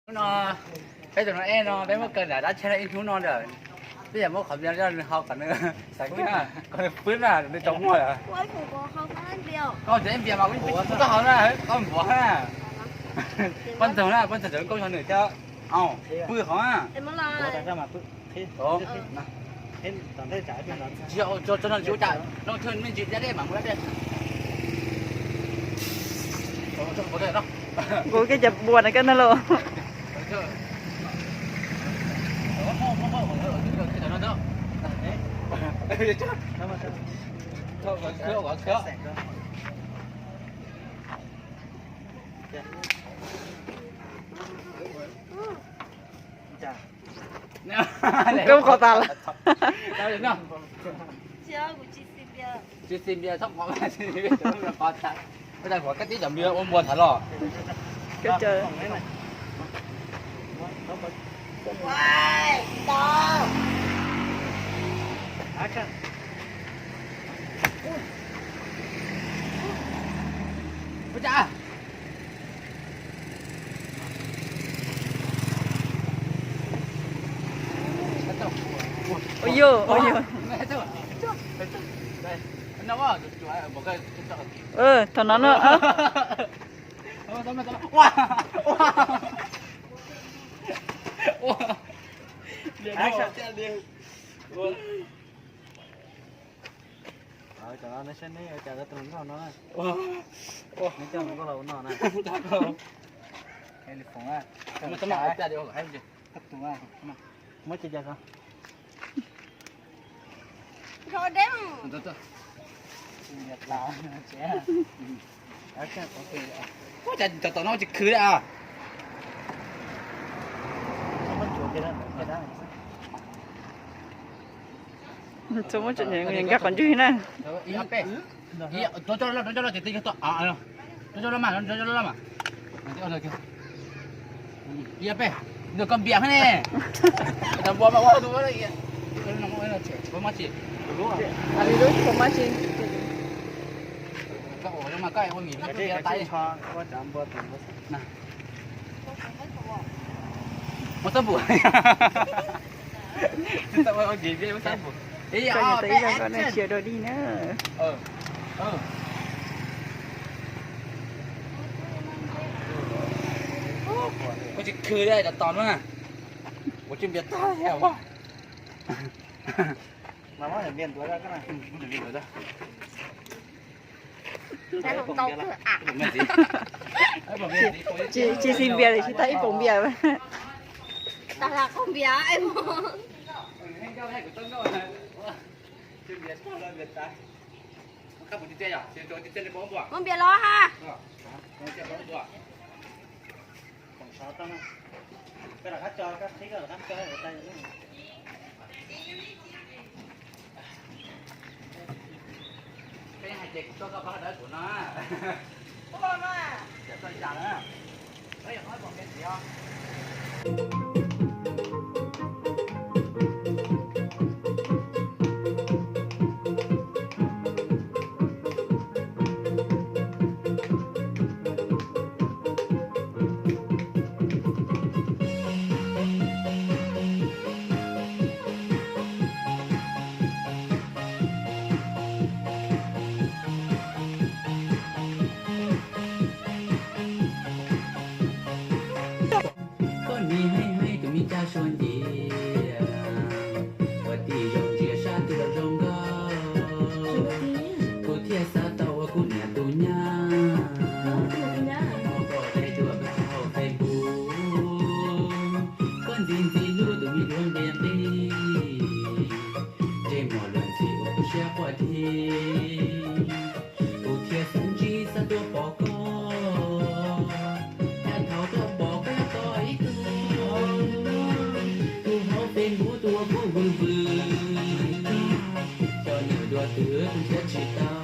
Hnub no peb tus no ej no peb muab kaw nram dab tsheb no ib hnub no lawm. Peb yuav muab qhov npias coj nws haus kom nws xav na, kom nws pwb na, nws tsaus muag lawm. Koj tseem ej npias mas kuv tsis tau haus na, koj npuav na. Poj ntxoog na, poj ntxoog tseem koj yog nws thiab. Au, pw qhov na. Tsis yog, tso no tsis ua cas, no thawj me ntsis dab dej mas mus dab dej. Kuv koj cov npua no koj nag lauj. Koj qhov tas lawm. Tsis xis npias, txhob qhov, qhov tas. Ua cas kuv kab tib cov npias ua npua thav los. Koj caw. Ua cas? Ua yog, ua yog. Thaum no no. Cov no neb saib neb ua cas tus hluas nkauj no. Neb coj hluas nkauj los ua no na. Muab tsis cas ko. Ua cas cov tom no tsis khwv li a. Txhob muab tseem nkag qhov ntswg na. Rov coj los, rov coj los ces twb yog tuaj. Rov coj los mas, rov coj los mas. Ib peb, nws koj npias ne. Npias mas ua tus, muab tsis, muab tsis. Koj ua mas koj ua mis, koj ua tas. Muab txob npum. Tsis tau ua mis, muab txob npum. Ib, ob, peb, action. Kuv tsis khwv li cov tom no na. Kuv tsis npias tag li os. Tsis xis npias li, tsis tag ib poom npias. Muab npias los ha. Koj nim heev heev tus me caj suab ncias, ua tib zoo ntsia sab twg los zoo nkauj. Kuv thiaj xav tau ua kuv niam tus nyab. Koj dai dua koj tsis haus Facebook, koj ntxim ntxim hlub tus me duab nqia nqi, ntsej muag luag ntxhi ua kuv siab quaj dhi. Kuv thiaj xav ntsib xav tuaj pom koj, thaum tuaj pom koj yog tos ib tug, tus hauv Facebook tus ua kuv vwm vwm, coj nws dua twg kuv nrhiav tsis tau,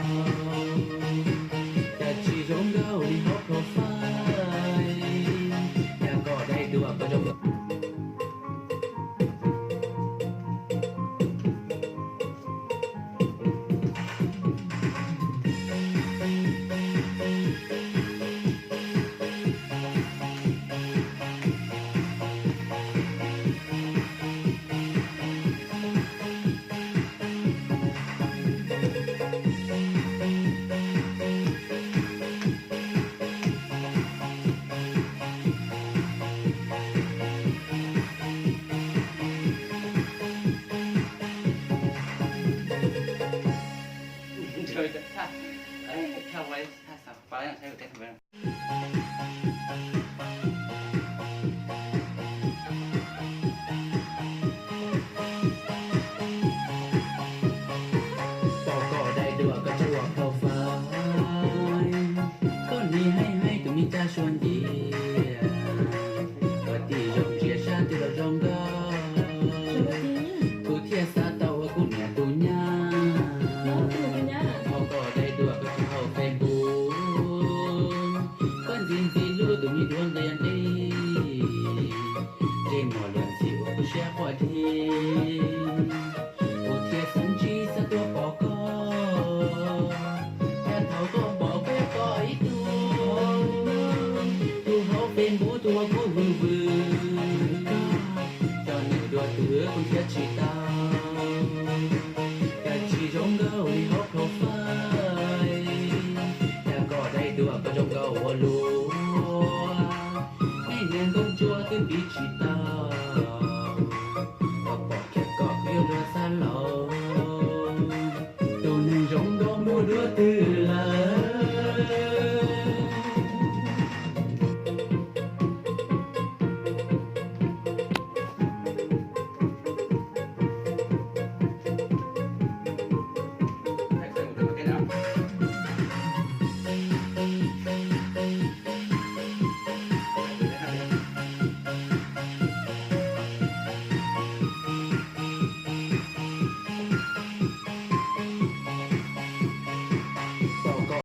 cas tsis zoo nkauj li hauv profile, cas koj dai dua koj zoo. Tua twb ntiv tsis tau.